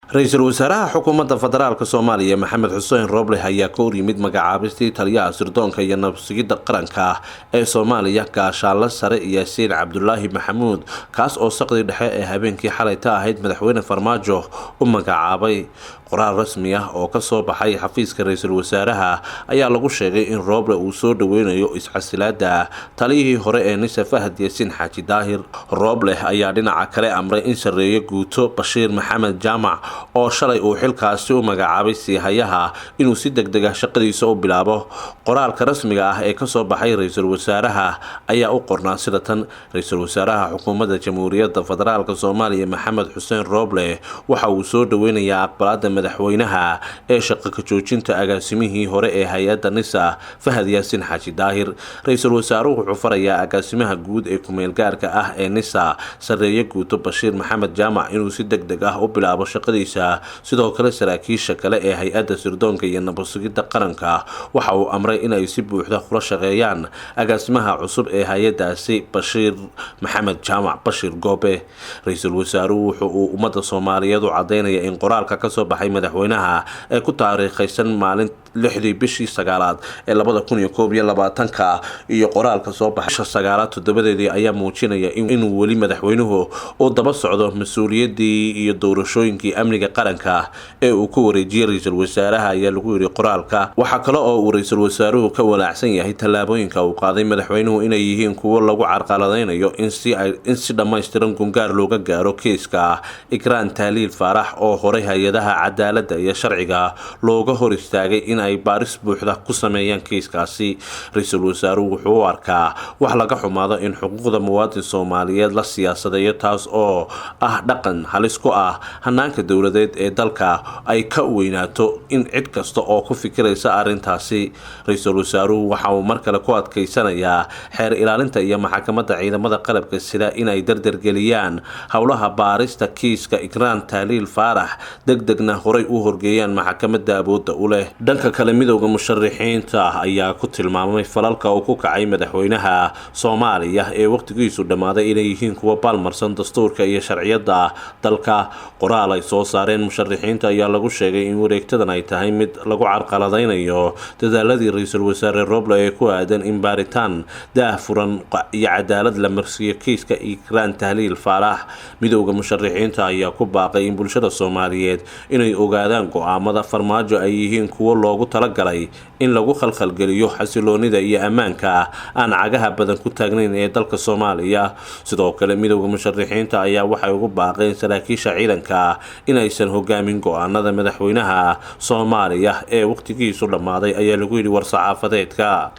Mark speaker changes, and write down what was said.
Speaker 1: Ra-iisul wasaaraha xukuumadda federaalka Soomaaliya Maxamed Xuseen Roble ayaa ka horyimid magacaabistii taliyaha sirdoonka iyo nabadsugidda qaranka ee Soomaaliya, Gaashaanle Sare Yaasiin Cabdulaahi Maxamuud, kaas oo saqdii dhexe ee habeenkii xalayta ahayd Madaxweyne Farmaajo u magacaabay. Qoraal rasmi ah oo kasoo baxay xafiiska ra-iisul wasaaraha ayaa lagu sheegay in Roble uu soo dhaweynayo iscasilaada taliyihii hore ee NISA, Fahad Yaasiin Xaaji Daahir. Roble ayaa dhinaca kale amray in Sareeye Guuto Bashiir Maxamed Jaamac, oo shalay uu xilkaasi u magacaabay siihayaha, inuu si deg deg ah shaqadiisa u bilaabo. Qoraalka rasmiga ah ee kasoo baxay ra-iisul wasaaraha ayaa u qornaa sida tan: Ra-iisul wasaaraha xukuumadda Jamhuuriyadda Federaalk Soomaaliya Maxamed Xuseen Roble waxa uu soo dhaweynayaa aqbalaada madaxweynaha ee shaqo ka joojinta agaasimihii hore ee hay-adda NISA, Fahad Yaasiin Xaaji Daahir. Ra-iisul wasaaruhu wuxuu farayaa agaasimaha guud ee kumeelgaarka ah ee NISA, Sareeye Guuto Bashiir Maxamed Jaamac, inuu si deg deg ah u bilaabo shaqadiisa. Sidoo kale saraakiisha kale ee hay-adda sirdoonka iyo nabadsugidda qaranka waxa uu amray inay si buuxda kula shaqeeyaan agaasimaha cusub ee hay-adaasi, Bashiir Maxamed Jaamac, Bashiir Goobe. Ra-iisul wasaaruhu wuxu uu ummadda Soomaaliyeed u cadaynaya in qoraalka kasoo baxay madaxweynaha ee ku taariikhaysan maalin 6dii bishii sagaalaad ee 2021-ka iyo qoraalka soo baxay bisha sagaalaad 7deedii ayaa muujinaya inuu weli madaxweynuhu uu daba socdo mas-uuliyaddii iyo doorashooyinkii amniga qaranka ee uu ku wareejiyey ra-iisul wasaaraha, ayaa lagu yidhi qoraalka. Waxaa kale oo uu ra-iisul wasaaruhu ka walaacsan yahay tallaabooyinka uu qaaday madaxweynuhu inay yihiin kuwo lagu carqaladaynayo in si dhammaystiran gungaar looga gaaro kiiska Ikraan Taaliil Faarax, oo horay hay-adaha cadaaladda iyo sharciga looga hor istaagay in ay baaris buuxda ku sameeyaan kiiskaasi. Ra-iisul wasaaruhu wuxuu u arkaa wax laga xumaado in xuquuqda muwaadin Soomaaliyeed la siyaasadeeyo, taas oo ah dhaqan halis ku ah hanaanka dowladeed ee dalka ay ka weynaato in cid kasta oo ku fikiraysa arrintaasi. Ra-iisul wasaaruhu waxa uu mar kale ku adkaysanayaa xeer ilaalinta iyo maxkamadda ciidamada qalabka sida inay dardargeliyaan howlaha baarista kiiska Ikraan Taaliil Faarax, deg degna horay u horgeeyaan maxkamadda awoodda u leh. Dhanka kale, Midowda Musharixiinta ayaa ku tilmaamay falalka uu ku kacay madaxweynaha Soomaaliya ee waqtigiisu dhammaaday inay yihiin kuwo baalmarsan dastuurka iyo sharciyadda dalka. Qoraal ay soo saareen musharixiinta ayaa lagu sheegay in wareegtadan ay tahay mid lagu carqaladaynayo dadaaladii ra-iisul wasaare Roble ee ku aadan in baaritaan daah furan iyo cadaalad la marsiiyo kiiska Ikraan Tahliil Faarax. Midowda Musharixiinta ayaa ku baaqay in bulshada Soomaaliyeed inay ogaadaan go-aamada Farmaajo ay yihiin kuwo loogu talagalay in lagu khalkhalgeliyo xasiloonida iyo ammaanka aan cagaha badan ku taagnayn ee dalka Soomaaliya. Sidoo kale Midowda Musharixiinta ayaa waxay ugu baaqeen saraakiisha ciidanka inaysan hogaamin go-aanada madaxweynaha Soomaaliya ee waqtigiisu dhammaaday, ayaa lagu yidhi war-saxaafadeedka.